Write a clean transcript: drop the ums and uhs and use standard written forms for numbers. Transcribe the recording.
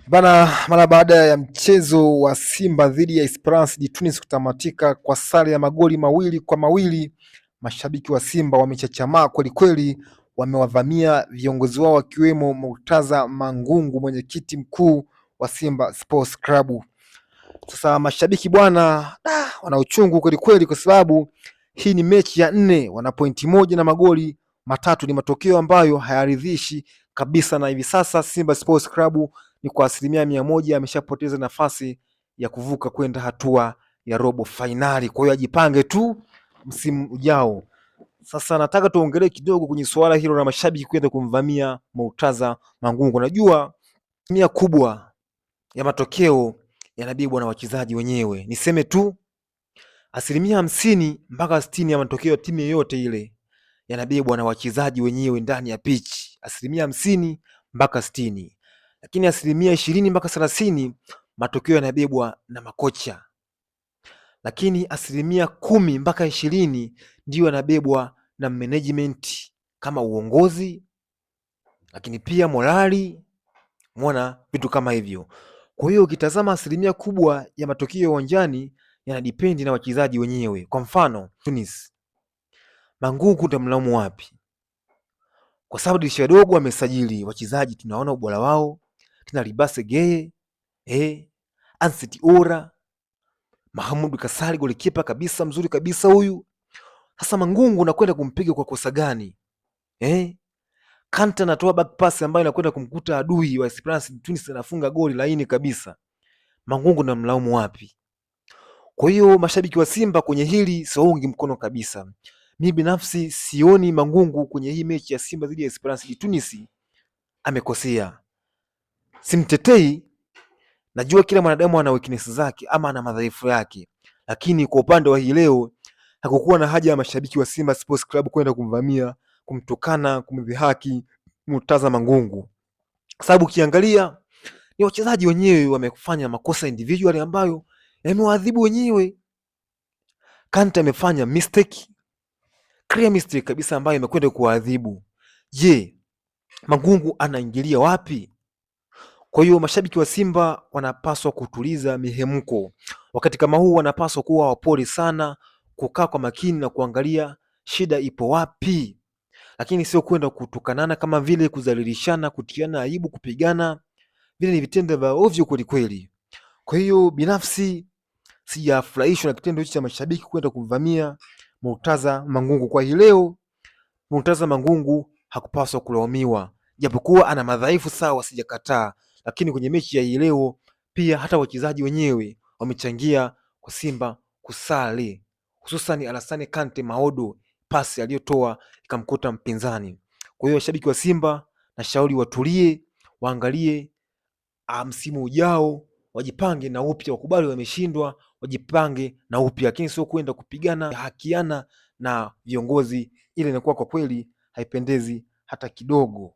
Bana, mara baada ya mchezo wa Simba dhidi ya Esperance de Tunis kutamatika kwa sare ya magoli 2-2, mashabiki wa Simba wamechachamaa kwelikweli, wamewavamia viongozi wao wakiwemo Murtaza Mangungu, mwenyekiti mkuu wa Simba Sports Club. Sasa mashabiki bwana, wana uchungu kwelikweli, kwa sababu hii ni mechi ya nne, wana pointi moja na magoli matatu. Ni matokeo ambayo hayaridhishi kabisa, na hivi sasa Simba Sports Club ni kwa 100% ameshapoteza nafasi ya kuvuka kwenda hatua ya robo fainali. Kwa hiyo ajipange tu msimu ujao. Sasa nataka tuongelee kidogo kwenye suala hilo la mashabiki kwenda kumvamia Murtaza Mangungu. Najua mia kubwa ya matokeo yanabebwa na wachezaji wenyewe. Niseme tu 50% mpaka 60% ya matokeo ya timu yoyote ile yanabebwa na wachezaji wenyewe ndani ya pitch, 50% mpaka 60%, lakini 20% mpaka 30% matokeo yanabebwa na makocha, lakini 10% mpaka 20% ndiyo yanabebwa na management kama uongozi, lakini pia morali, muona vitu kama hivyo. Kwa hiyo ukitazama asilimia kubwa ya matokeo uwanjani yanadipendi na wachezaji wenyewe. Kwa mfano Tunis, Mangungu utamlaumu wapi? Kwa sababu dirisha dogo amesajili wachezaji, tunaona ubora wao kina Libase Geye, Anset Ora, Mahamudu Kasali golikipa kabisa mzuri kabisa huyu. Sasa Mangungu nakwenda kumpiga kwa kosa gani? Kante anatoa back pass ambayo inakwenda kumkuta adui wa Esperance Tunis, anafunga goli laini kabisa. Mangungu namlaumu wapi? Kwa hiyo mashabiki wa Simba kwenye hili siwaungi mkono kabisa. Mi binafsi sioni Mangungu kwenye hii mechi ya Simba dhidi ya Esperance de Tunis amekosea. Simtetei, najua kila mwanadamu ana weakness zake ama ana madhaifu yake, lakini kwa upande wa hii leo hakukuwa na haja ya mashabiki wa Simba Sports Club kwenda kumvamia, kumtukana, kumdhihaki Murtaza Mangungu, kwa sababu ukiangalia ni wachezaji wenyewe wamefanya makosa individual ambayo yamewaadhibu wenyewe. Kante amefanya mistake, clear mistake kabisa ambayo imekwenda kuwaadhibu. Je, Mangungu anaingilia wapi? Kwa hiyo mashabiki wa Simba wanapaswa kutuliza mihemko wakati kama huu, wanapaswa kuwa wapole sana, kukaa kwa makini na kuangalia shida ipo wapi, lakini sio kwenda kutukanana kama vile kudhalilishana, kutiana aibu, kupigana. Vile ni vitendo vya ovyo kweli kweli. Kwa hiyo binafsi sijafurahishwa na kitendo hichi cha mashabiki kwenda kumvamia Murtaza Mangungu. Kwa hii leo Murtaza Mangungu hakupaswa kulaumiwa, japokuwa ana madhaifu sawa, sijakataa, lakini kwenye mechi ya hii leo pia hata wachezaji wenyewe wamechangia kwa Simba kusali, hususan Alassane Kante Maodo, pasi aliyotoa ikamkuta mpinzani. Kwa hiyo washabiki wa Simba nashauri watulie, waangalie msimu ujao, wajipange na upya, wakubali wameshindwa, wajipange na upya, lakini sio kwenda kupigana hakiana na viongozi. Ile inakuwa kwa kweli haipendezi hata kidogo.